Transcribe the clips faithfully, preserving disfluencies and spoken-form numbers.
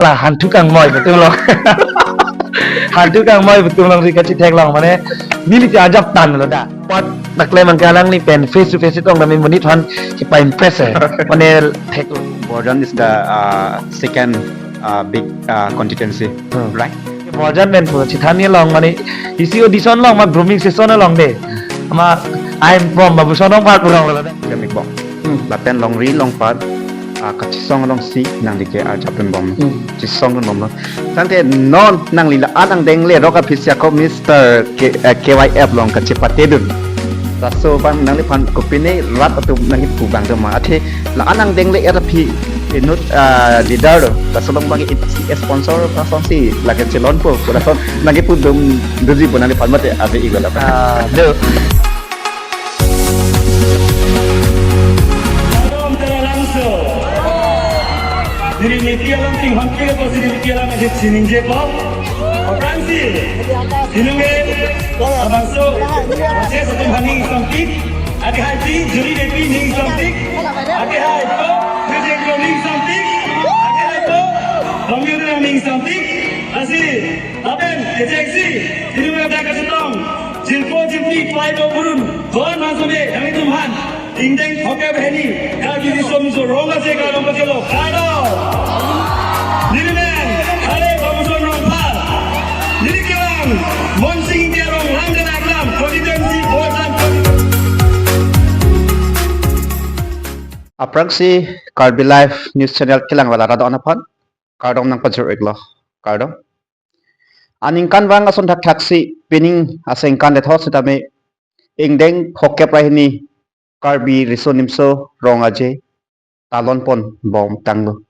la hantu kangmoi betul lo. Hantu kangmoi betul lo si kachethek long mane neli ti ajab tanglo da. Pot naklem angke alangli pen face to face tong kami monit han kipa impress eh. Mane thek. Borjan is the uh, second uh, big uh, constituency, Hmm. Right? Borjan pen pu chethan ni long mane isi audition long ma grooming session long de. Ma I'm from Babuson Rongphar pu long lo da. Kemik bom. Lapen longri longpat ah, kachesong alongsi nangli ke arjap dun bom. Hmm. Chesong dun bom lo. Tangte non nangli la-an angdeng lerok aphi si ako Mister K, eh, K Y F along kachepate dun. Laso abang nangliphan kopine rat atum nangkipu abang do ma. Athe la-an angdeng le-et aphi inut ah, leader do. Laso along abang isi sponsor person si lake chelonpo. Laso nangkipu dun dunji pu nangliphan mate ave-ik lo da. Ah, do. Salam tela langso. Diri niti alam ting hon kilo ko diri niti alam aja sining je ko. Aphrangsi. Sinung e. Abangso. Ase satu haning sampik. Ake hai pi, juri de pi ning sampik. Ake hai ko, kerja ko ning sampik. Ake hai ko, pemilu ning sampik. Asi, lapen, kejeksi. Sinung e dak kasutong. Jilpo jilpi, pai bo burun. Bon masuk de, kami tumhan. Ingdeng hoke bahini, Karbi Riso Nimso Rong Aje Kardom Kachelo, Kardom. Nelimen, Hare Babuson Rongphar. Neli kelang, Monsing Ingti arong, Langdela Aklam, Constituency, Borjan. Aphrangsi Karbi Live News Channel kelang wala radon aphan kardom nangpajir-iklo. Kardom. Aningkanvang ason thakthaksi pining asengkan detho sitame ingdeng phokep ra hini Karbi Riso Nimso Rong Aje talon pon bom tanglo.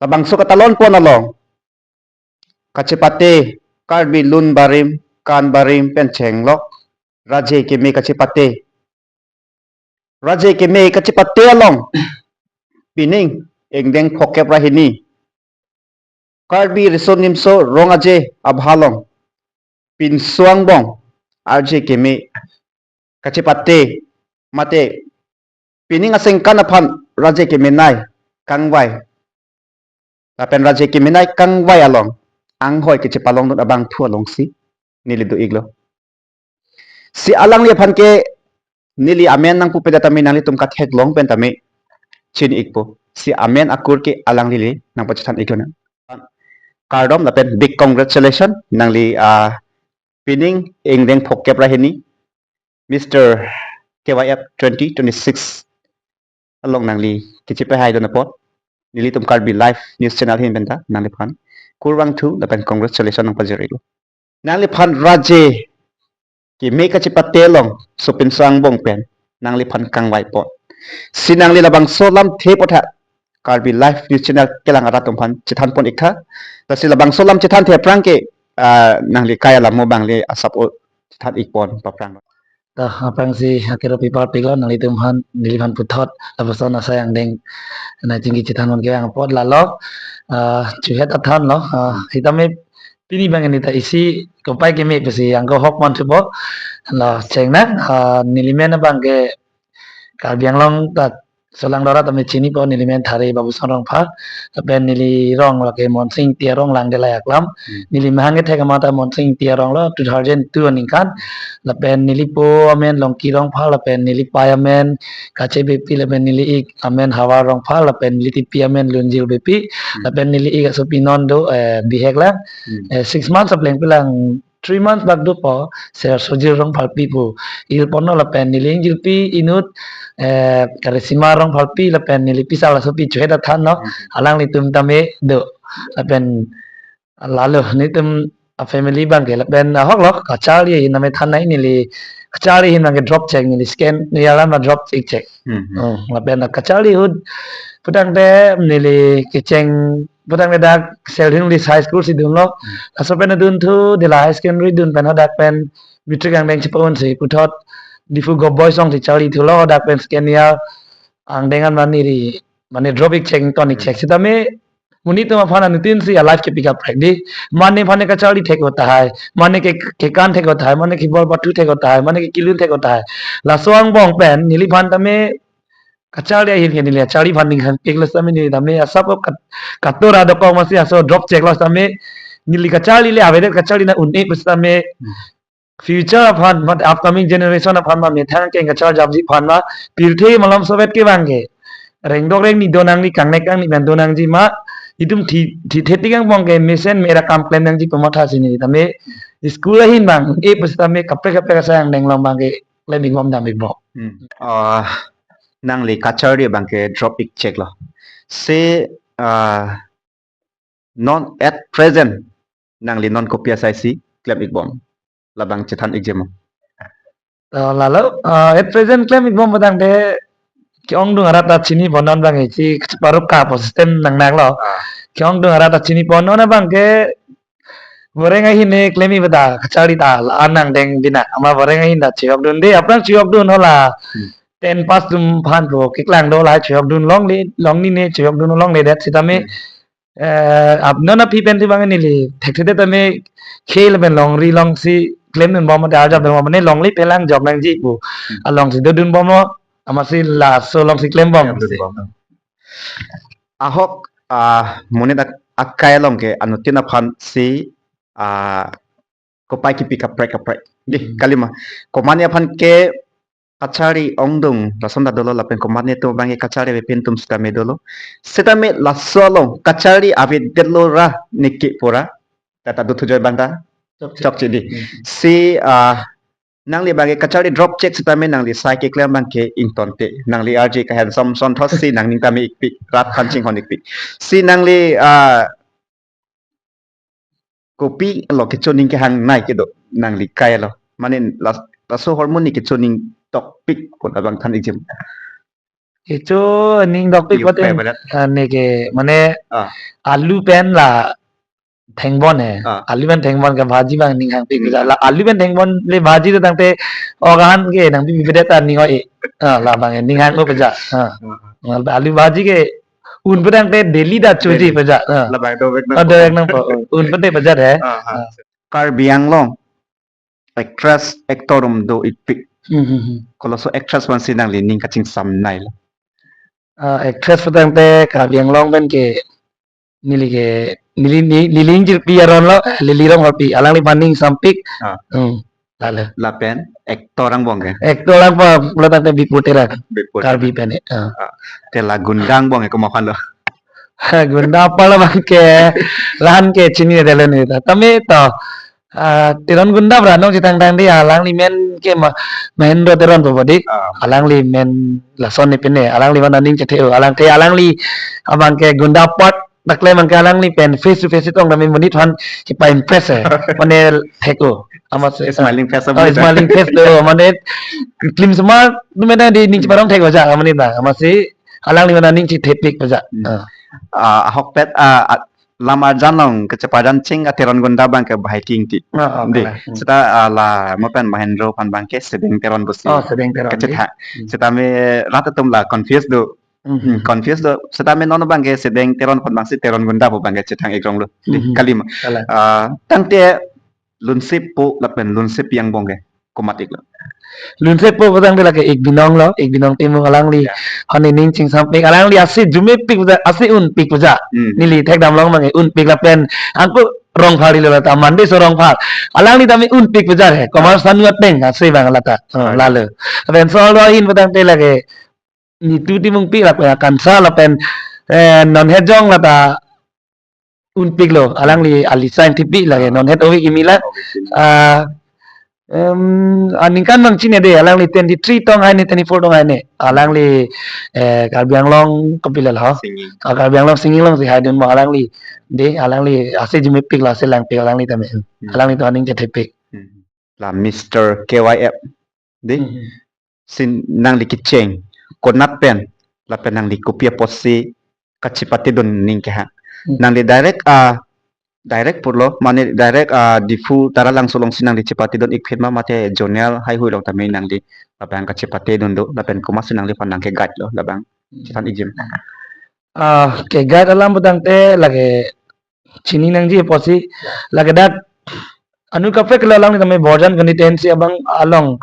Labangso katalon pon along kachepate Karbi lun barim kan barim pen chenglok raje keme kachepate. Raje keme kachepate along pining ingdeng phokep ra hini Karbi Riso Nimso Rong Aje abhalong pinso angbong raje keme kachepate mate pining asengkan aphan raje kemenei kangvai lapen raje kemenei kangvai along anghoi kachepalong dun abangphu alongsi neli do-iklo. Si alangliphan ke neli amen nangpupe detame nanglitum katheklong pen tame chini-ikpo. Si amen akur ke alanglile nangpachethan-iklo nang. Kardom lapen big congratulations nangli ah, pining ingdeng phokep ra hini Mister K Y F twenty twenty-six along nangli kachepahai dun apot nelitum Karbi Live News Channel ahin penta nangliphan kurvangthu lapen congratulations nangpajir-iklo. Nangliphan raje keme kachepate along sopinso angbong pen nangliphan kangvai pon. Si nangli labangso lamthe aphuthak Karbi Live News Channel kelang arat atum aphan chethan pon-iktha. Lasi labangso lam chethanthe aphrang ke ah, nangli kai alam mo bang le asap o chethan-ik pon paphrang. Ta aphrangsi akero pipar piklo nanglitum aphan neliphan puthot lapuson asai angdeng nangchingki chethan pon kevang apot lalo. Ah, chuhet athan lo. Ah, sitame pini abang neli ta isi kopai keme pusi angko hok man thupo. Lo chengnang, ah, nelimen abang ke Karbi Anglong ta solangdo arat tame chinipo, nelimen Hare Babuson Rongphar. Lapen neli rong lake Monsing Ingti arong Langdela Aklam. Neli mahang kethek amat ta Monsing Ingti arong lo two thousand two aningkan. Lapen neli po amen Longki Rongphar, lapen neli pai amen Kache Beypi, lapen neli ik amen Havar Rongphar, lapen neli tipi amen Lunjil Beypi, lapen neli ik asopi non do eh, bihek lang. Eh, six months apleng pilang three months bak dopo Sir Sojir Rongpharpi pu. Il ponlo lapen neli ingjirpi inut eh, Karisima Rongpharpi lapen neli pisa lasopi chuhet athan lo. Alanglitum tame do. Lapen lalo nelitum a family abang ke lapen ahok lo kacharli ahin name than nai neli kacharli ahin abang ke drop chek neli second neli alam drop ik chek. Hmm, lapen kacharli ahut putangte neli kecheng putangte dak Selhing English High School si dunlo. Laso pen dunthu Dela High Secondary dun pen hadak pen matric angdeng chepa-un si puthot Diphu Govt Boys along si charlithulo hadak pen second year angdeng an mane ri mane drop ik chek ton ik chek sitame monit atum aphan anuttin si a life kepi kaprek di. Mane aphan ne kacharli thek-o tahai, mane ke kekan thek-o tahai, mane kebor pathu thek-o tahai, mane ke kelun thek-o tahai. Laso angbong pen neliphan tame kacharli ahin ke neli kacharli aphan ning hangpiklo sitame neli tame asap kat-, katora dokok masi aso drop cheklo sitame neli kacharli le avedet kacharli na un-e pu sitame future aphan, mat upcoming generation aphan ma methang keng kacharjapji aphan ma pirthe malom sovet ke bang ke rengdok rengni donangji, kangnek kangni pen donangji ma itum thi thi thetik angbong ke mesen mera kam klem nangji pu matha si neli tame school ahin bang un-e pu sitame kaprek kaprek asai angdeng along bang ke klem ikbom dam ikbom. Hmm. Ah, nangli kacharli abang ke drop ik cheklo. Si, ah, non at present nangli non kopi asai si klem ikbom? Labang chethan ikjemo. To lalo, ah, at present klem ikbom pu tangte ke-ongdung arat ta chinipo non bang isi paruk ka po system nang nang lo. Ah. Ke-ongdung arat ta chinipo non abang ke boreng ahin ne klem ik pu ta kacharli ta la-an angdeng bina ama boreng ahin ta chiyok dunde aphrang chiyok dun hola. Hmm. Ten pass atum aphan po keklang do la chiyok dun longle longle ne chiyok dun longledet sitame. Hmm. Eh, ap non aphi pen si bang neli thekthedet tame khel pen longri longsi klem dunbom mate arjap dunbom mane longle pelang jok nangji pu. Hmm. Alongsi dodunbomlo amatsi laso alongsi klembom. Klem dunbom. Ahok, ah, monit ak-, akai along ke anuttin aphan si, ah, kopai kipi kaprek kaprek. Di, hmm, kalima. Komatne aphan ke kacharli ongdung lason ta dolo lapen komatne atum abang ke kacharli avepin atum sitame dolo. Sitame laso along kacharli avedetlo ra neke pura. Tata do thujoy bang ta. Chokche. Chokche di. Hmm. Si, ah, nangli abang ke kacharli drop chek sitame nangli sai keklem abang ke ingtonte. Nangli arje kahen som son thos si nangning tame ikpik. Rat aphan chinghon ikpik. Si nangli, ah, kopi lo kechoning kehang nai kedo nangli kai lo. Mane las-, laso hormone kechoning tokpik ko labang than ikjem. Kechoning tokpik. Yu pate kai badat. Ah, neke mane, ah, alu pen la thengbon he. Ah. Alu pen thengbon ke bhaji abang ning hangpik. Ning. Pija la alu pen thengbon le bhaji do tangte ogahan ke nangpi bedet ta ning oi. Ah, labang ning hang lo pija. Ah. Ah. Alu bhaji ke un pu tangte daily ta choji. Daily. Pija. Ah. Labang dovek nang. Ah, dovek nangpo. Un pu te pija he. Ah, ah. Ah. Karbi Anglong actress actor atum do ikpik. Hmm, hmm, hmm. Koloso actress aphan si nangli ning kachingsam nai lo? Ah, actress pu tangte Karbi Anglong pen ke neli ke neli ni-, neli ingjirpi aron lo, eh, Lily Ronghorpi, alangliphan ning sampik. Ah. Hmm. Lalo. Lapen actor angbong ke? Actor angbong lo tangte Bipul Terang. Bipul Terang. Karbi pen, eh. Ah. Ah. Te la gunda angbong ke komat aphan lo? Gunda apar lo abang ke la-an ke chinine detlo neta. Tame to, ah, Teron gunda bra nong chethang tang di alangli men ke Ma-, Mahendra Teron po di. Ah. Alangli men lason ne pine, alangliphan aning chethe-o, alang te alangli abang ke gunda apar ta klem abang ke alangli pen face to face tong tame monit aphan kepa-impress he. Mane thek-o. Amatsi, smiling face. Oh, abang. Smiling face do. Mane klim smart tu mena di ning cheparong thek baja. Mane ta. Amatsi alangliphan aning chethepik baja. Hmm. Ah. Ah, ahokpet, ah, ah, lam arjan along kecheparjan ching a Teron gunda abang ke bahai king ti. Ah, ah, di. Kalang. Hmm. Seta, ah, la mo pen Mahendra aphan abang ke Sedeng Teron pusi. Oh, Sedeng Teron. Kachetha. Di. Hmm. Seta me rat atum la confuse do. Hmm. Hmm, confuse do. Seta me non abang ke Sedeng Teron aphan abang si Teron gunda pu abang ke chethang ikrong lo. Di, hmm, kalima. Kalang. Ah, tangte Lunsip po lapen Lunsip angbong ke komat ik lo? Lunsip po pu tangte lake ik binong lo, ik binong Timung alangli. Ya. Honi ning chingsampik alangli ase jumepik puja, ase unpik puja. Hmm. Neli thekdam long abang ke unpik lapen angko Rongphar ilo lata, Mandeso Rongphar. Alangli tame unpik puja he. Komar, ah, sanu ateng ase abang lata. Oh, ah, ya, lalo. Lapen sol do ahin pu tangte lake Nitu Timungpi lapen Akansha lapen, eh, non hejong lata unpik lo, alangli alisa ingthipik lake, ah, non het ove kimi la. Ove kimi. Ah, em, aningkan abang chini de, alangli twenty-three tong hai ne, twenty-four tong hai ne. Alangli, eh, Karbi Anglong kopilo ho. Singing. Ah, Karbi Anglong singing alongsi haidunbom alangli. De, alangli ase jumepik lo, ase langpik alangli tame. Hmm. Alangli to aning chethepik. Hmm. La Mister K Y F. De. Hmm. Si nangli kecheng konat pen lapen nangli kopi apotsi kachepatedun ning kehang? Hmm. Nangli direct, ah, direct pulo, mane direct, ah, Diphu Taralangso alongsi nangli chepatedun ikphin ma mate zonal haihui along tame nangli labang kachepatedun do lapen komatsi nangliphan nangke-guide lo labang? Hmm. Chethan ikjem. Ah, ke-guide alam pu tangte lake chini nangji apotsi, ya, lake dak anu kaprek lo alangli tame Borjan constituency abang along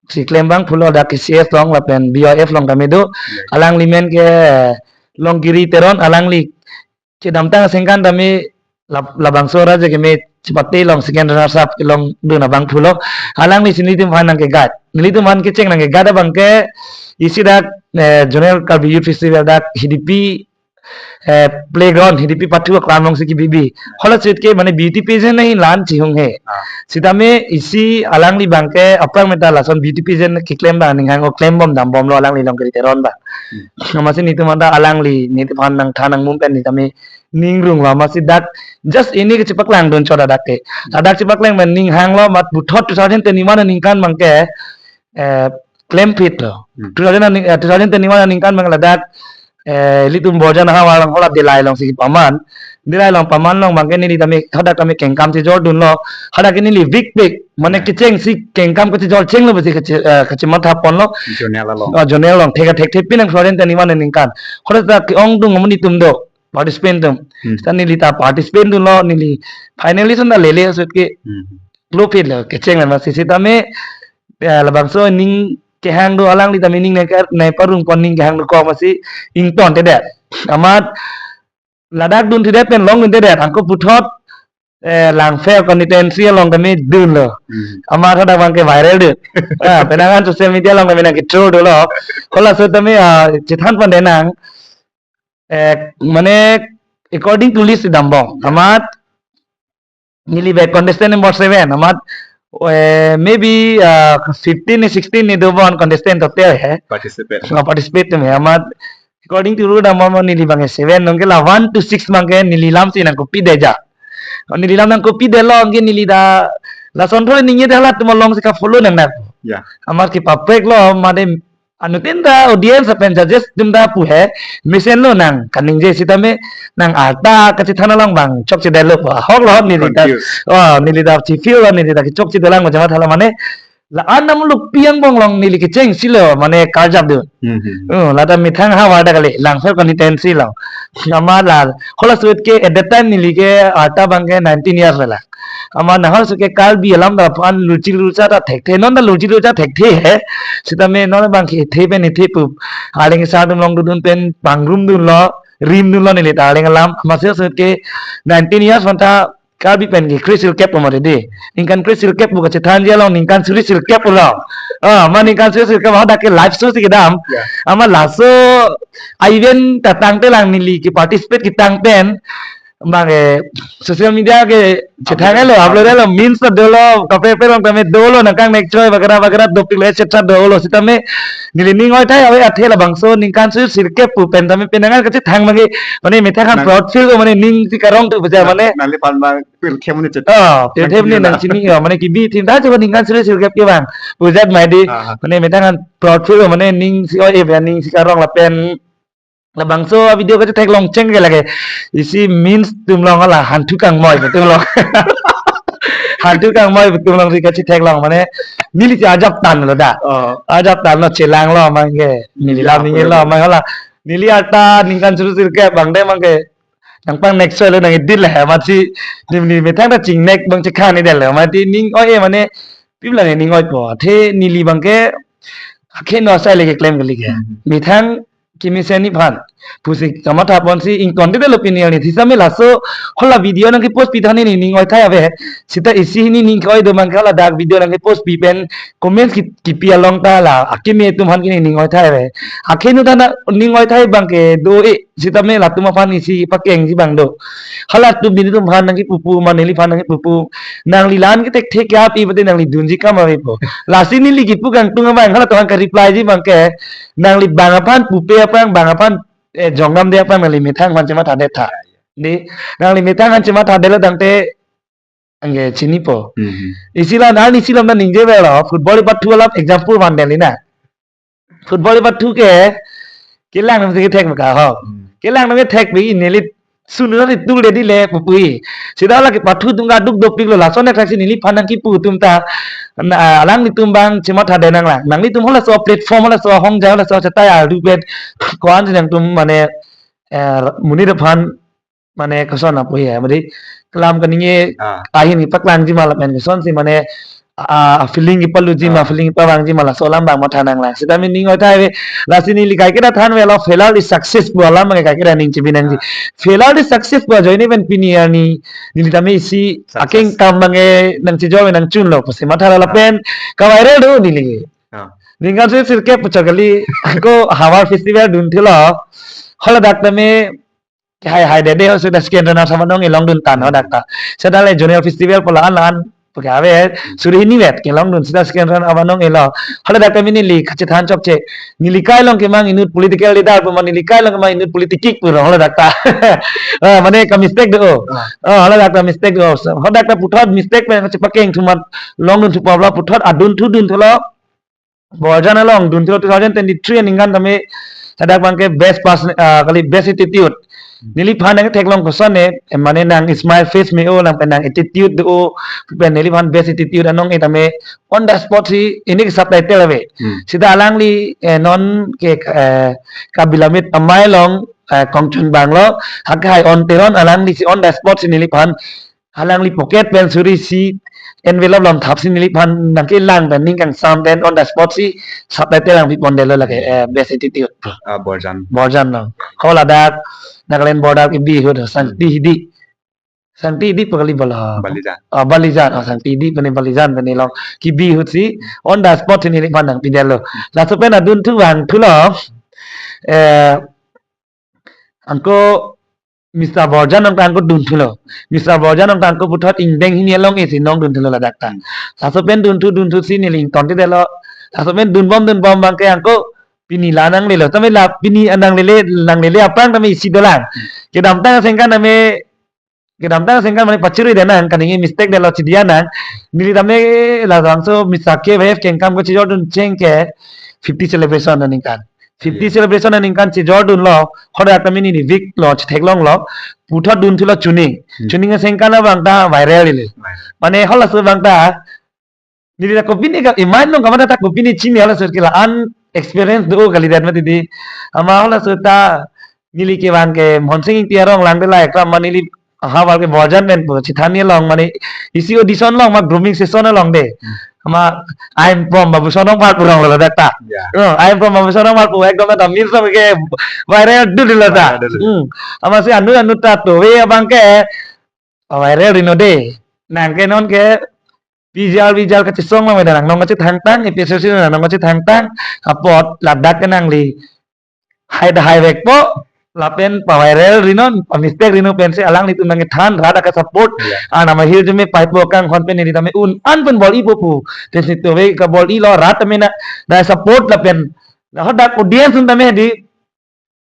si klem abang pulo dak K C S along lapen B Y F along tame do. Alangli men ke Longkiri Teron, alangli kedamtang asengkan tame lab-, labangso ra je keme chepate along second runners up kelong dun abang pulo. Alangli si nelitum aphan nangke-guide. Nelitum aphan kecheng nangke-guide abang ke isi dak, eh, Zonal Karbi Youth Festival dak Hidipi, eh, playground Hidipi pathu aklam along si kebibi. Hala sitke mane beauty pageant ahin la-an chihung he. Ah. Sitame isi alangli abang ke aphrang meta lason beauty pageant keklem abang ning hang-o, klembom dambomlo alangli Longkiri Teron abang. Hmm. Amatsi nelitum anta alangli nelitum aphan nangthan nangmum pen sitame ning runglo, amatsi dak just ini kechepaklang dun chot adak ke. Ladak chepaklang pen ning hanglo, amat puthot two thousand twenty-one aningkan abang ke, eh, klem phitlo. Hmm. Two thousand ani-, eh, two thousand twenty-one aningkan abang ladak, eh, ilitum Borjan ahavar along hala Dillai along si paman. Dillai along paman along abang ke neli tame, hadak tame kengkam chejor dunlo. Hadak ke neli week week, mane, hmm, kecheng si kengkam kachejor chenglo pusi kache-, eh, kachematha ponlo. Zonal along. Oh, zonal along. Theka thekthe pinang two thousand twenty-one aningkan. Hala ta ke-ongdung amonit atum do, participant atum. Hmm. Seta neli ta participant dunlo, neli finalist anta lele sitke. Hmm. Lo phitlo, kecheng amatsi sitame, eh, labangso ning kehang do alangli tame ning nangke, nangparung pon ning kehang dokok amatsi ingtonthedet. Amat ladak dunthedet pen longdunthedet, anke puthot, eh, Langpher constituency along tame dunlo. Hmm. Amat hadak abang ke viral dun. Ah, penang an social media along tame nangke-troll dolo. Halaso tame, ah, chethan pon denang. Eh, mane according to list dambom. Amat neli bek contestant number seven. Amat, eh, maybe, ah, fifteen ni sixteen ni dobom contestant total he. Participant. Ah, participant atum he. Amat according to rule dambom neli abang ke seven, anke la one to six abang ke neli lam si nangkopidetji. Neli lam nangkopidetlo, anke neli ta lason thoi ningje dak latum along si ka-follow nang dak. Ya. Amat kepapreklo, mane anuttin ta audience lapen judges atum ta pu he, mesenlo nang kaningje sitame nang arta kachethan along abang chokchedetlo pu. Ahoklo neli ta. Confused. Oh, neli ta chifillo, neli ta kechokchedet lang macam thala mane. La-an namlupi angbong along neli kecheng silo mane karjap dun. Hmm, hmm. Oh, lata methang ahavar ta kali, Langpher constituency along. Amat la, halaso sitke at that time neli ke arta abang ke nineteen years la. Amat nahal suke Karbi alam ta aphan lurchi lurcha ta thekthe, non ta lurchi lurcha thekthe he. Sitame non abang ke the pen the pu. Arleng sar dun long dun pen pangrum dunlo, rim dunlo neli ta arleng alam. Amatsi sitke nineteen years aphanta Karbi pen ke kre sirkep pu mati di. Ningkan kre sirkep pu kachethanji along ningkan suri sirkep pulo. Ah, amat ningkan suri sirkep hadak ke live show si kedam. Ya. Amat laso event ta tangte lang neli ke-participate ketang pen abang ke social media ke chethanglo, upload lo, memes ta dolo, kaprek kaprek along tame dolo, nangkang nekchoi bagara bagara dopiklo et cetera dolo, sitame neli ning oithai ave athe labangso ningkan suri sirkep pu pen tame penang an kachethang abang ke mane methang an nang- proud feel ko, mane ning si karong tu baja nang-, mane nangliphan abang pirthe mane chet-, oh, pirthe mane nang nang chini, oh, mane kebi thim ta choba ningkan suri sirkep ke abang. Pu jat mai di, ah, ah, mane methang an proud feel ko, mane ning si oi-e ave, ning si karong lapen labangso video kachetheklong cheng ke lake isi memes atum along hala hanthu kangmoi atum along. Hanthu kangmoi atum along si kachetheklong mane neli si ajap tanlo da. Oh. Ajap tanlo, chelanglo abang ke. Neli ya, lam ningje lo, betul, abang hala. Neli arta ningkan suri sirkep abang de abang ke nangpang next lo nang edit le he, amatsi neli methang ta chingnek abang chekhan ni detlo. Amat ning oi-e mane pipla ne ning oipo. Athe neli abang ke akheno asai le keklem kali ke. Hmm. Methang kemesen aphan pusi kamatha ponsi ingtonthedetlo pini arni. Sitame laso hala video nangke-post pitha ni ning oithai ave. Seta isi hini ning ke-oi do abang ke hala dak video nangke-post pi pen comments ki-, kipi along ta la akeme atum aphan ke ning oithai ave. Akheno ta na ning oithai abang ke do-e, sitame latum aphan isi pakengji abang do. Halatum nelitum aphan nangkepu pu, mane neliphan nangkepu pu. Nangli la-an kethekthe ke api pute nangli dunji kam avepo. Lasi neli kepu kangtung abang halatum aphan ka-replyji abang ke, nangli bang aphan pupe aphrang, bang aphan, eh, jongdamde aphrang nangli methang aphan chemathadet tha. Di, nangli methang aphan chemathadetlo tangte anke chinipo. Hmm. Isi la-an, isi lam ta ningje avelo, football ipathu alam example vandet li na. Football ipathu ke, kelang atum si kethek maka ho. Hmm. Kelang atum kethek pi neli sunu na tul de di le pupu. Seta lake pathu atum kaduk dopiklo, lason athak si neliphan nangkepu atum ta. Na, alanglitum abang chemathadet nang lang. Nanglitum halaso platform, halaso ahongjai, halaso achetai ardu pen ko-an si nangtum mane, eh, monit aphan mane koson apo he, mane kelam kaningje, ah, ahin kepaklangji ma lapen kosonsi mane a, a feeling kepaluji ma, Ah. feeling kepavangji ma, laso alam abang matha nanglang. Seta mi ning oi tahai ave, lasi neli kaiketa than avelo, failure is success pu alam abang kaiketa ning chebi nangji. Ah. Failure is success pu ajoine pen pini arni, neli tame isi Success. akeng kam abang nangchejor nangchunlo pusi matha Ah. lapen ka-viral do neli. Ah. Ningkan suri sirkep pu chot kali, ako Havar Festival dunthilo. Haladak tame kehai hai dede ho, seta second runner up abang nong-e longdun tang hadak ta. Seta le zonal festival pu la-an la-an pu ke ave, suri hini vet kelongdun, seta second runner up abang nong-elo. Haladak tame neli kachethan chokche. Neli kai along kemang inut political leader pu ma, neli kai along kemang inut politicking pu rong haladak ta. Ah, mane ka mistake do. Ah. Ah, haladak ta mistake do. Hadak ta puthot mistake pen kachepakeng thumat longdun thupaplo, puthot adunthu dunthulo. Borjan along dunthilo two thousand twenty-three aningkan tame hadak abang ke best pass, ah, kali best attitude. Neliphan nangtheklong kosonne, eh, mane nang smile face me-o, nang pen nang attitude do-o, pen neliphan best attitude anong-e tame on the spot si ini ke subtitle ave. Hmm. Seta alangli, eh, non ke, eh, Kabilamit Amei along, eh, Kongchunbang lo, hak hai On Teron alangli si on the spot si neliphan alangli pocket pen suri isi envelope along thap si neliphan nangkelang pen ning kangsam pen on the spot si subtitle nangpipondetlo lake, eh, best attitude. Ah, Borjan. Borjan lo. Haladak Nagaland border kebi ahut Sangti Hidi. Sangti Hidi pu kali bala. Balijan. Ah, Balijan. Ah, Sangti Hidi pen Balijan pen along kebi ahut si on the spot si neliphan nangpidetlo. Laso pen adunthu vangthulo. Eh, anke Mister Borjan along ta anke dunthilo. Mister Borjan along ta anke puthot ingdeng hini along-e si nong dunthilo ladak ta. Hmm. Laso pen dunthu dunthu si neli ingtontedetlo. Laso pen dunbom dunbom abang ke anke pini la nanglelo. Tame la pini nanglele, nanglele aphrang tame isi dolang. Hmm. Kedamtang asengkan tame, kedamtang asengkan mane pachirui denang, kaningje mistake detlo chidi anang. Neli tame labangso Mister K Y F kengkam kachejordun cheng ke fifty celebration aningkan. Fifty Yeah. celebration aningkan chejordunlo, hadak tame neli week lo, chetheklonglo, puthot dunthilo chuning. Hmm. Chuning asengkan abang ta viral ile. Viral. Mane halaso abang ta, neli ta kopine ka, imagine long kamatha ta kopine chini halaso ke la-an experience do kalidet mati di. Amat halaso ta, neli kevang ke Monsing Ingti arong lang de la ekram ma neli Havar ke Borjan pen pu chethan ni along mane isi audition along ma grooming session along de. Hmm. Amat I am from Babusonong Park pu rong lo ladak ta. Ya. Oh, I am from Babusonong Park pu ekdom ta mil som ke viral dul lo ta. Viral dul. Hmm. Amat si anu anu ta tove abang ke viral rino de. Nang ke non ke P G R V G R kachesong abang me da nang nong kachethangtang, A P S S C nang nong kachethangtang, apot ladak ke nangli hai da hai vekpo, lapen pa-viral rino, pa-mistake rino pensi alanglitum nangkethan, rat aka support, Iya. Arnam ahirjume paipo akanghon pen neli tame un-an pen bol-ipo pu. Pensi tove kabol-ilo rat tame na, na support lapen, na hadak audience un tame di,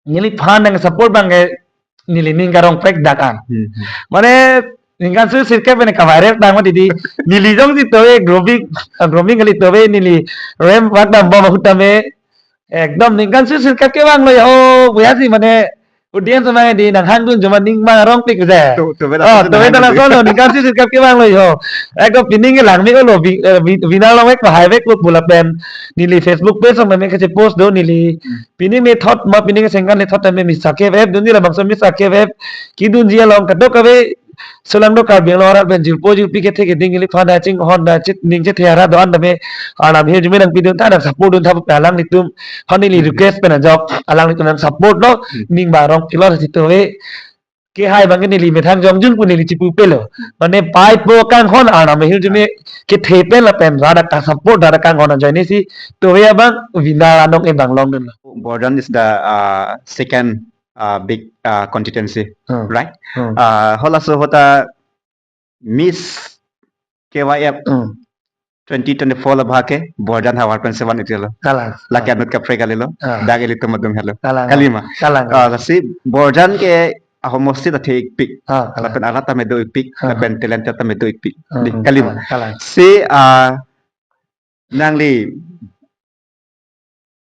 neliphan nangsupport abang ke, neli ning karongprek dak an. Hmm, hmm. Mane, ningkan suri sirkep pen ka-viral tang mati di, neli jongsi tove grooming, ah, grooming kali tove neli rem vak dambom ahut tame, ekdom ningkan suri sirkep kevang lo ya ho, puya si mane audience abang di nanghangdun joma ning abang arongpik je. To, to beta Oh, to to beta nanghangdun. Laso lo, ningkan suri sirkep kevang lo ya ho. Ekdom pining ke lang me-olo, vi-, eh, vi-, viral long vek, pa hai vek lo pu lapen. Neli Facebook page along me kachepost do neli. Hmm. Pining methot ma pining asengkan methot tame Mister K Y F dunji labangso Mister K Y F kedunji along kadokave solangdo Karbi Anglong arat pen jirpo jirpi kethe keding neliphan da chinghon da chet ning chethe arat do-an tame Arnam ahirjume nangpidun tha, nangsupport dun tha pu alanglitum aphan neli Hmm. request pen ajok alanglitum nangsupport lo Hmm. ning abang arongpiklo si tove kehai abang ke neli methang jongjun pu neli chipupelo. Mane paipo akanghon Arnam ahirjume kethe pen lapen rat aka support rat akanghon ajoine si tove abang viral anong-e abang longdunlo. Borjan is the, uh, second, uh, big, uh, constituency, Hmm. right? Hmm. Uh, halaso ahut ta Miss K Y F Hmm. twenty twenty-four labang ke Borjan havar pensi van-iklo. Kalang. Lake anut kaprek kalilo. Ah. Dak ilitum adung helo. Kalang. Kalima. Kalang. Ah, lasi Borjan ke ahomosti ta the-ikpik. Ah, kalang. Lapen arat tame do-ikpik. Ah. Lapen talent tame do-ikpik. Ah, Di, ah, kalima. Kalang, kalang. Si, ah, nangli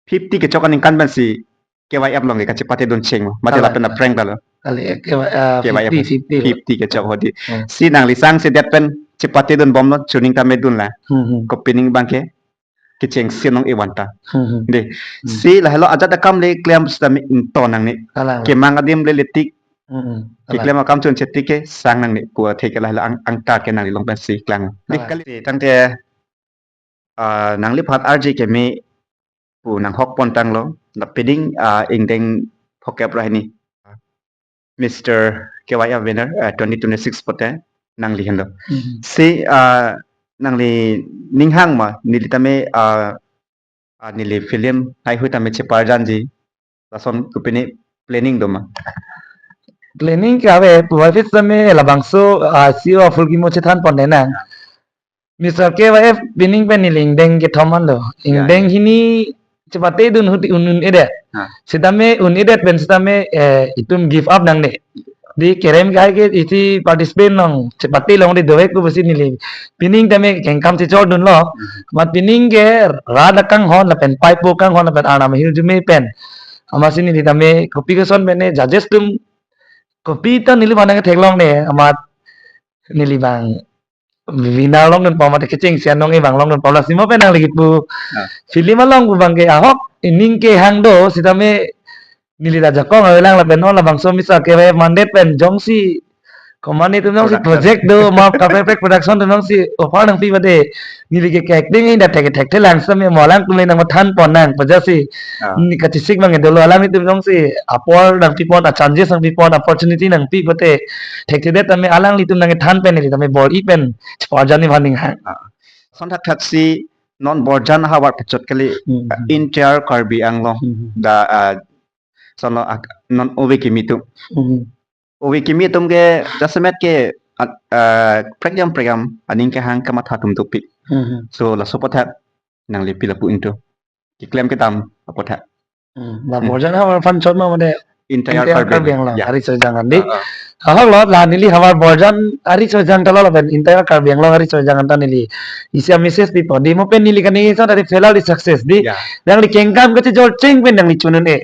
fifty kechok aningkan pensi K Y F along ke kachepatedun cheng. Mate Kalang. Lapen aphrang ta lo. Kali, eh, K Y F, ah, K Y F fifty, fifty. Fifty kechok hodi. Hmm. Si nangli sangsedet pen chepatedunbomlo, chuning tame dunlo. Hmm, hmm. Kopining abang ke kechengsi anong-e van ta. Hmm, hmm. Di. Hmm. Si lahelo ajat akam le klem sitame ingto nangne. Kalang. Kemang adim le letik. Hmm, hmm. Kalang. Keklem akam chun chetik ke sang nangne. Pu athe ke lahelo ang, angta ke nangli long pensi klang. Di Kalang. Kali tangte ah, nangliphan arje keme pu nanghok pontanglo. Lapen ding, ah, ingdeng phokep ra hini, Mister K Y F winner, ah, twenty twenty-six pote nangli henlo. Mhm. Si, ah, nangli ninghang ma, neli tame, ah, ah, neli film haihui tame cheparjanji, lason kopine planning do ma? Planning ke ave, puvoiphit tame labangso, ah, C E O Fulkimo chethan pon nang. Mister K Y F pining pen neli ingdeng kethom anlo. Ya, ingdeng ya. Hini chepatedun ahut un-edet. Ha. Sitame un-edet pen sitame, eh, itum give up nangne. Dei kerem kahai ke isi participant nong chepate longri dovek pu pusi neli pining tame kengkam chechordunlo. Mhm. Amat pining ke rat akanghon lapen pipe akanghon lapen arnam ahirjume pen, amatsi neli tame kopi koson pen ne judges atum kopi ta neliphan nangtheklongle, amat neli bang winner longdunpo mate kechengsi anong-e bang longdunpo, lasi mo pen nangli kipu. Ah. Film along pu abang ke ahok ining kehang do, sitame neli ta jakong avelang lapen non labangso Mister K Y F mandet pen jongsi komat atum jongsi production. Project do ma kaprek kaprek production atum jongsi offer nangpi bade, neli ke acting inda thek thekthelang sitame mo alangtum le nangmathan pon nang pajasi. Ah. Neli kachesik abang dolo, alanglitum jongsi apor nangpi pon, a chances nangpi pon, opportunity nangpi pote thekthedet tame alanglitum nangthan pen neli tame bor-i pen cheparjan ni phan ninghang. Ah. Lason thakthaksi non borjan ahavar pachot kali, hmm, entire Karbi Anglong, hmm, da, ah, sono ak-, non ove kimi atum. Hmm. Ove kimi atum ke jasemet ke at-, ah, prekjam prekjam aning kehang kamatha atum dopik. Hmm. So laso aputhak nangli pi lapu ingtung, keklem kedam aputhak. Hmm. La, hmm, borjan ahavar aphan chot ma mane entire, entire Karbi, Karbi Anglong, ya, ariso ejang an dei. Ah, ah. Ahok lo, la neli havar borjan ariso ejang ta lo lapen entire Karbi Anglong ariso ejang an ta neli isi a-message pipo dei, mo pen neli kaningje ason ari failure di success dei. Ya. Nangli kengkam kachejor cheng pen nangli chun un-e.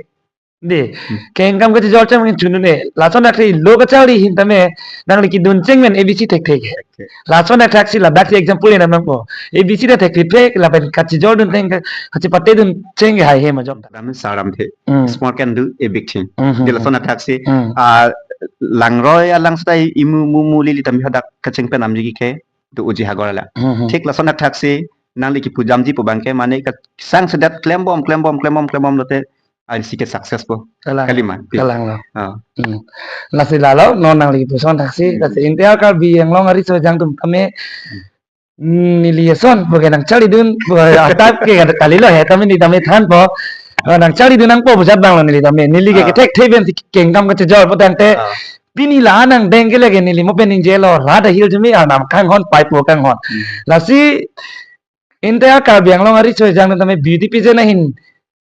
Dei. Hmm. Kengkam kachejor cheng pen chun un-e. Lason akhri lo kacharli ahin tame nangli kedun cheng pen A B C thekthe. Thekthe. Lason athaksi ladaksi example nang nangpo. A B C ta thekthephek lapen kachejordun cheng ke, kachepatedun cheng ke haihe ma jok. Dam saram the. Hmm. Small can do a big thing. Hmm, hmm, dei lason, hmm, athaksi, hmm, ah, langroi alang seta imu mu mu lili tame hadak kacheng pen amji ke do uji hagor ala. Hmm, hmm. Thik lason athaksi nangli kipu jamji pu abang ke mane ka sang sedat klembom klembom klembom klembom lote ansi ke success po. Kalang. Kali ma? Kalang lo. Ah. Hmm. Lasi lalo non nangli kipu ason thaksi, hmm, lasi entire Karbi Anglong ariso ejang atum tame, hmm, neli ason pu ke nangcharlidun pu atap ke kalilo he tame neli tame thanpo. Ah, nangcharlidun nangpo pu jat abang lo neli tame. Neli ke, ah, kethekthe pensi kengkam kachejor pu tangte. Ah. Pini la nangdeng ke lake neli mo pen ningjelo, rat ahirjume arnam kanghon, pipe akanghon. Hmm. Lasi entire Karbi Anglong ariso ejang tame beauty pageant ahin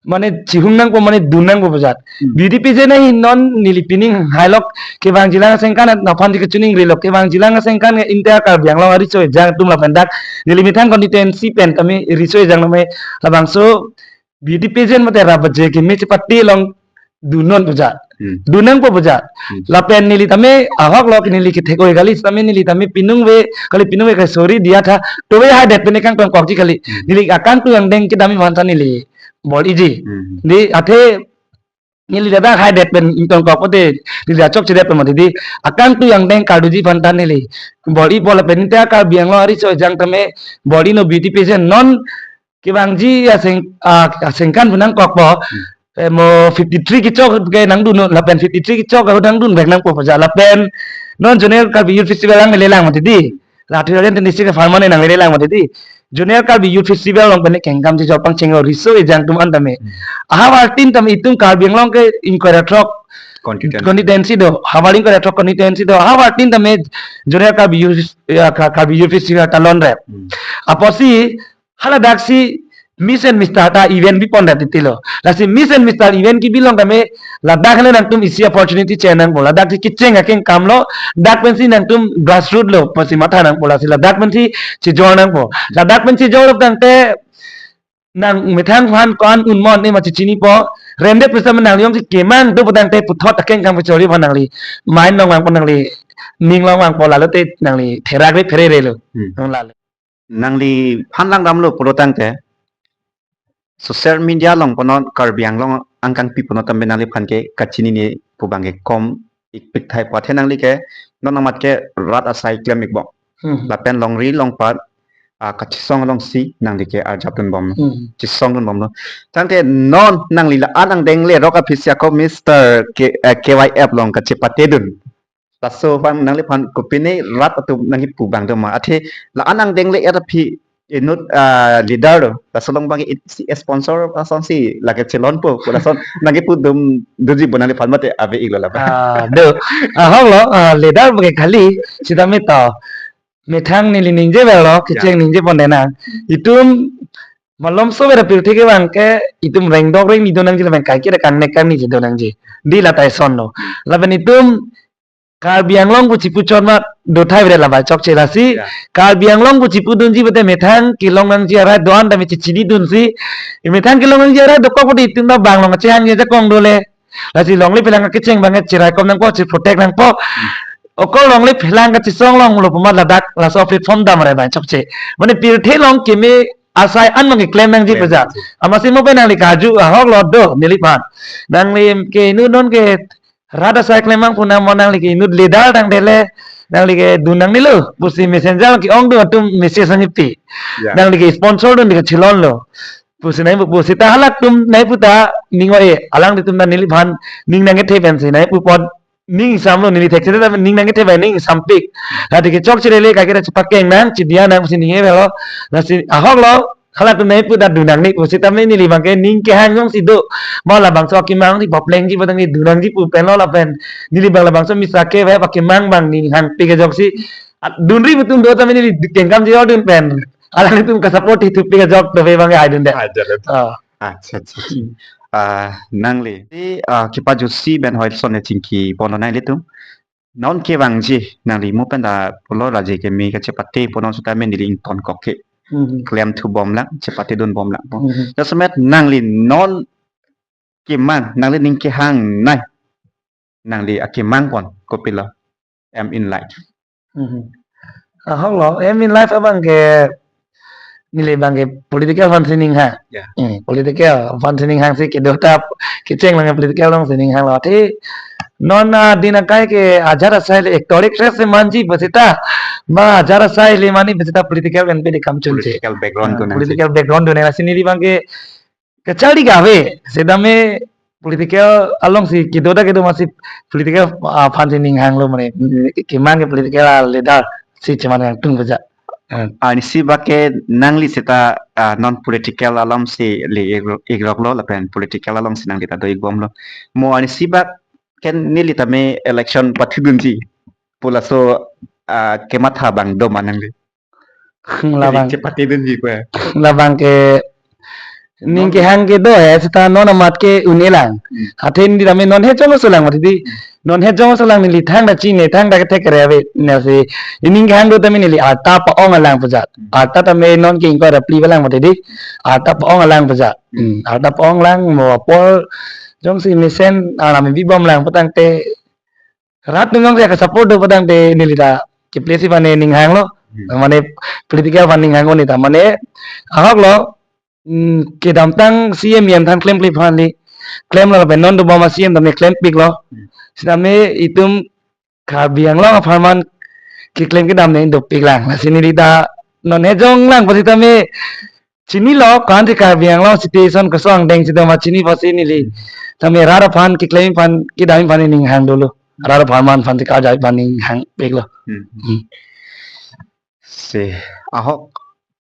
mane chihung nangpo mane dun nangpo pu jat. Hmm. Beauty pageant ahin non neli pining hailok kevangjilang asengkan aphan di kachiningrilo, kevangjilang asengkan entire Karbi Anglong ariso ejang atum lapen dak neli methang constituency pen tame riso ejang tame labangso beauty pageant mate rap baje kimi chepate longdunnon pu jat. Hmm. Dun nangpo pu jat. Hmm. Lapen neli tame ahok lo ke neli kethek oi kali tame neli tame pinung ave kali, pinung ave kali, sorry diya tha. To ave haidet pen kangtong kokji kali. Hmm. Neli akangtung angdeng kedam aphan ta neli bor-iji. Hmm. Dei athe neli ladak haidet pen ingtong kok pote neli achok chedet pen mati dei. Akangtung angdeng karduji aphan ta neli bor-ipo lapen entire Karbi Anglong ariso ejang tame bor-ino beauty pageant non kevangji aseng, ah, asengkan pu nangkokpo. Hmm. Eh, mo fifty-three kechok ke nangdunnon lapen fifty-three kechok ahut nangdunvek nangpo pu jat lapen non Zonal Karbi Youth Festival nangle lang mati dei. La two thousand twenty-six apharman nangle lang mati dei. Zonal Karbi Youth Festival along pen kengkam chejor pangcheng lo riso ejang atum an tame. Hmm. Ahavar tin tame itum Karbi Anglong ke ingkoi ra throk constituency. Constituency do. Havar ingkoi ra throk constituency do. Ahavar tin tame Zonal Karbi Youth, ya, Ka-, Karbi Youth Festival ta lonrep. Hmm. Apotsi haladaksi Miss and Mister ta event bipon rat titilo. Lasi Miss and Mister event kebi along tame ladak le nangtum isi opportunity che nangpo. Ladak si kecheng akengkam lo, dak pensi nangtum grassroot lo pusi matha nangpo, lasi ladak pensi chejor nangpo. Ladak pensi chejorlo tangte nang methang aphan ko-an un mo ne ma chinipo. Remdet pusitame nangli jongsi kemang do pu tangte puthot akengkam kachori aphan nangli mind along vangpo, nangli ning along vangpo, lalote nangli therak re phere re lo. Hmm. Nang lalo. Nangliphan langdamlo pulo tangte social media along pu non Karbi Anglong angkangpi pu non tame nangliphan ke kachinine pu abang ke kom ikpik thai pu athe nangli ke non amat ke rat asai klem ikbom. Hmm. Lapen longri longpat ah, kachesong alongsi nangli ke arjapdun bom. Hmm. Chesongdun bomlo. Tangte non nangli la-an angdeng lerok aphi si ako Mister K, eh, K Y F along kachepatedun. Laso aphan nangliphan kopine rat atum nangkipu abang doma. Athe la-an angdeng le-et aphi inut, ah, leader lo. Laso along abang isi sponsor asonsi lake chelonpo. Pu lason nangkipudun dunji bo nangliphan mate ave-iklo la abang. Ah, do. Ahoklo, ah, leader abang ke kali, sitame to. Methang neli ningje verlo, Ya. Kecheng ningje pon denang. Itum malomso vera pirthe kevang ke itum rengdok rengni donangji lapen kaiketa kangnek kangni si donangji. Dei la ta ison lo. Lapen itum Karbi Anglong pu chipu chot ma dothai vre la abang chokche lasi. Ya. Karbi Anglong pu chipudunji pute methang kelong nangji arat do-an tame chichinidunsi. Methang kelong nangji arat dokok pute itum ta bang along chehangji ajakong dole. Lasi longle phelang kecheng abang cheraikom nangpo, che-protect nangpo. Okol longle phelang kachesong longlo pu ma ladak laso platform dam re abang chokche. Mane pirthe along keme asai an abang keklem nangji Klem pajak. Nangji. Amatsi mo pen nangli karju ahoklo do neliphan. Nangli ke inut non ke rat asai klem abang pu nang mo nangli ke inut leader tangte le nangli ke dun nangnelo. Pusi messenger ke-ongdun atum message nangkipi. Ya. Nangli ke sponsor dun ke chelonlo. Pusi nai pu, pusita halatum nai puta ning o-e, alanglitum ta neliphan ning nangkethe pensi nai pu apot ning isamlo, neli thekse ta ning nangkethe pen ning isampik. Athe ke chokche le kaiketa chepakeng nang, chidia nang pusi ningje verlo. Lasi ahoklo, halatum nai puta dun nangne pusitame neli abang ke ning kehang jongsi do. Ma labangso akemang si boplengji putangte dun nangji pu penlo lapen neli abang labangso misa ke ve akemang abang ning hangpik ajoksi. At dunri pu atum do tame neli kengkam ji ordun pen. Alanglitum ka-support hithupi kejok dove abang ke haidunde. Haidunde. Ah. Acha, acha, acha. Hmm. Ah, nangli. Di, ah, kepajutsi pen hoi son ne chingki ponlo nanglitum. Non kevangji nangli mo pen ta pulo raje keme kachepate ponlo sitame neli ingtonkok ke. Hmm. Klemthu bomlang, chepatedun bomlang. Hmm. Jasemet nangli non kemang, nangli ning kehang nai. Nangli akemang pon kopilo. Aim in life. Mhm. Ahoklo, aim in life abang ke neli abang ke political aphan si ning hang. Ya. Hmm, political aphan si ning hangsi kedo ta kecheng lang political alongsi ning hanglo. Athe non adin akai ke ajat asai le actor actress le manji pusita. Ma ajat asai le mani pusita political pen pe de kam chunche. Political background Ah, do nangji. Political background do nangji neli abang ke kacharli kave, sitame political alongsi kedo ta kedo amatsi political, ah, aphan si ning hanglo mane, kemang ke political a leader si cheman nangtung pajak. Ah. Arnisi abang ke nangli seta, ah, non political alongsi le ik-, ikroklo lapen political alongsi nangli ta do-ik bomlo. Mo arnisi abang ke neli tame election pathidunji pu laso, ah, kematha abang doma nangli. Labang. Neli chepatedunji pu. Labang ke ning Non. kehang kedo he seta non amat ke un-elang. Hmm. Athe neli tame non hejong asolang mati di. Hmm. Non hejong asolang neli thangta chine thangta kethek kere ave nelsi. Ning kehang do tame neli arta pa-ong alang pajak. Hmm. Arta tame non ke ingkoi ra phli alang mati di. Arta pa-ong alang pajak. Hmm. Hmm. Arta pa-ong lang mo apor jongsi mesen alam bibom lang putangte rat atum jongsi ka-support do putangte neli ta keplesi aphan ne ning hanglo. Hmm. Mane political aphan ning hang neli ta mane ahoklo, mm, kedamtang C M E M than klemkle aphan neli klemlo lapen non dobom a C M tame klempiklo. Hmm. Sitame itum Karbi Anglong apharman keklem kedam ne dopik lang. Lasi neli ta non hejong lang pusitame chinilo, ko-ansi Karbi Anglong situation koson angdeng si doma chini pusi neli. Tame rat aphan keklem aphan kedam aphan ning hang dolo. Rat apharman aphan si karjap aphan ning hangpiklo. Hmm. Hmm. Si ahok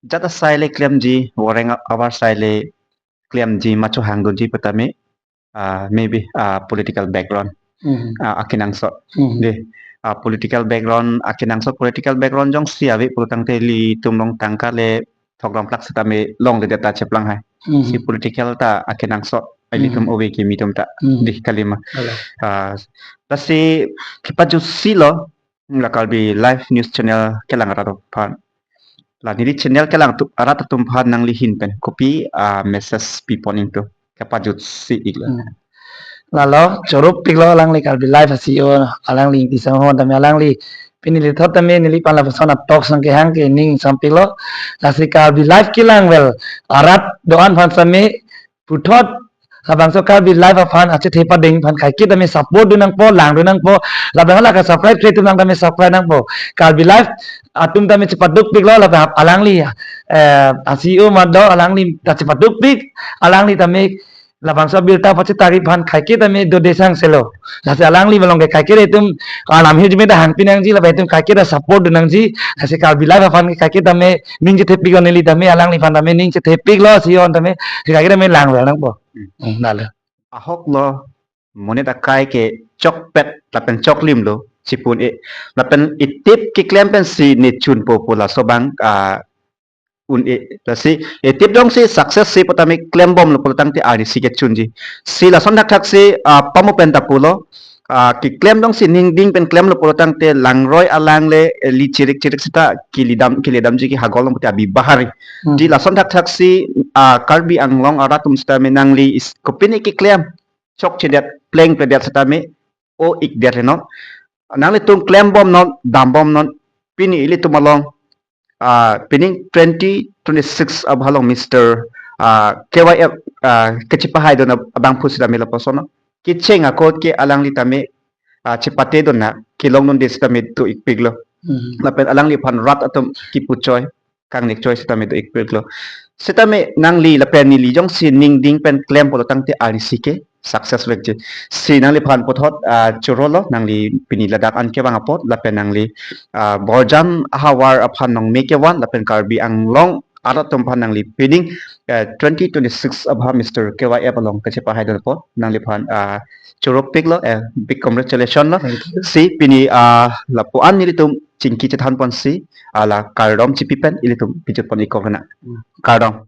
ajat asai le klemji, voreng abar asai le klemji ma chohangdunji putame, ah, maybe, ah, political background, Hmm. ah, akenangsot. Hmm. Dei, ah, political background akenangsot, political background jongsi ave pulotangte ilitum along tangka le thokdam plak sitame longledet ta cheplang hai. Hmm. Si political ta akenangsot ilitum Hmm. ove kimi atum ta. Hmm. Dei kalima. Hello. Ah, lasi kepajutsilo la Karbi Live News Channel kelang arat aphan. La neli channel kelang atum, arat atum aphan nangli ahin pen kopi, ah, message pipon ingtung kepajutsi-iklo. Hmm. Lalo, choro piklo alangli Karbi Live a-C E O, alangli Ingti Sangho tame alangli pini lithot tame neliphan lapuson a-talks nangkehang ke ning sampiklo. Lasi Karbi Live kelang vel arat do-an aphan same puthot Labangso Karbi Live aphan achethe pading aphan kaike tame support dun nangpo, lang dun nangpo. Labang la ka subscribe kre atum nang tame subscribe nangpo. Karbi Live atum tame chepaduk piklo, labang alangli, eh, a C E O mado alangli ta chepaduk pik, alangli tame labangso abirta pachetarik aphan kaike tame dode sang selo. Lasi alangli malong ke kaike atum, ah, lam hi jime da hangpi nangji, labang atum kaike ta support dun nangji. Lasi Karbi Live aphan kaike tame ning chethe piklo neli tame, alangliphan tame ning chethe piklo, si on tame, kaike tame lang lang nangpo. Hmm, nalo. Ahok lo, monit akai ke chokpet, lapen choklim lo, chipun e, lapen itip keklem pensi ne chunpo pu laso abang, ah, un-e. Lasi itip jongsi success si pu tame klembomlo pulo tangte arnisi kechunji. Si lason thakthaksi, ah, pamu pen ta pulo, ah, keklem jongsi ningding pen klemlo pulo tangte langroi alang le, eh, ili chirik chirik seta kelidam, kelidamji ke hagol long pute abi bahari. Hmm. Di lason thakthaksi, ah, Karbi Anglong arat atum seta me nangli is kopine keklem chokchedet, plengpledet seta me o-ikdet he non. Nanglitum klembomnon, dambomnon, pini ilitum along, ah, pining twenty twenty-six abhalong Mister, ah, K Y F, ah, kachepahai dun abang phu seta me lapuson non. Kecheng akot ke alangli tame, ah, chepate dun na, kelong dunde seta me do-ik piklo. Hmm. Lapen alangliphan rat atum kipu choi, kangnek choi seta me do-ik piklo. Seta me nangli lapen neli jongsi ningding pen klem pulo tangte arnisi ke success vekji. Si nangliphan puthot, ah, chorolo, nangli pini ladak an kevang apot, lapen nangli, ah, Borjan ahavar aphan nangme kevan, lapen Karbi Anglong arat atum aphan nangli pining, eh, twenty twenty-six abha Mister K Y F along kachepahai dun apot, nangliphan, ah, choro piklo, eh, big congratulations lo. Thank you. Si pini, ah, lapu-an nelitum chingki chethan ponsi, ah, la kardom chipi pen ilitum pijut pon-ik kok nang. Hmm. Kardom.